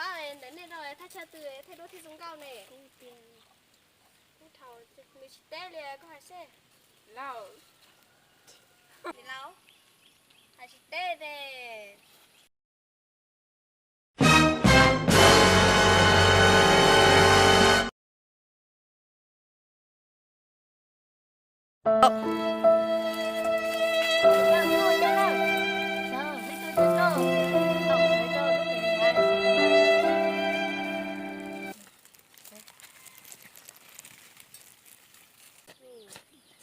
Ntawm nej no thaj chaw twg thaij duab thiaj zoo nkauj ne? Kuv tias, kuv thaum nws tsis teb li koj hais seb. Niam laus, hais tsis teb ne.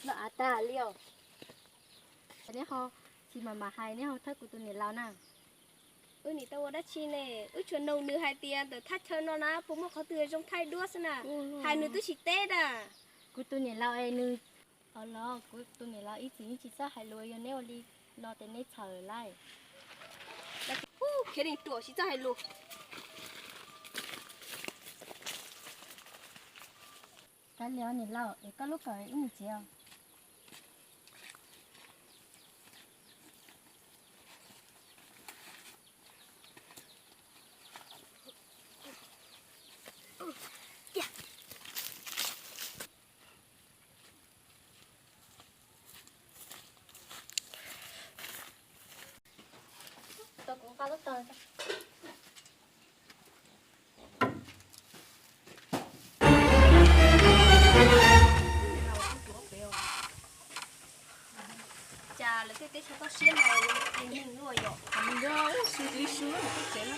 Loj av tag li os. Neb ho tsis mam mam hais, neb ho thawb kuv tus niam laus na. Wb nim tau ua dab tsi ne? Wb tsuas noog nws hais tias ntawm thaj chaw no na puas muaj qhov twg zoo thaij duab xwb na. Hais nws twb tsis teb na. Kuv tus niam laus es nws, los kuv tus niam laus ib txwm yeej tsis txawj hais lus, yog neb ua li no ces neb txhaum lawm. Khiav neeg ruam tsis txawj hais lus. Kav liam niam laus, es koj lub kawm wb mus tsev os. Cas lawv tej teb chaws toj siab no yuav qias neeg luaj yom? Nws yog ib su ib su lub tsev no.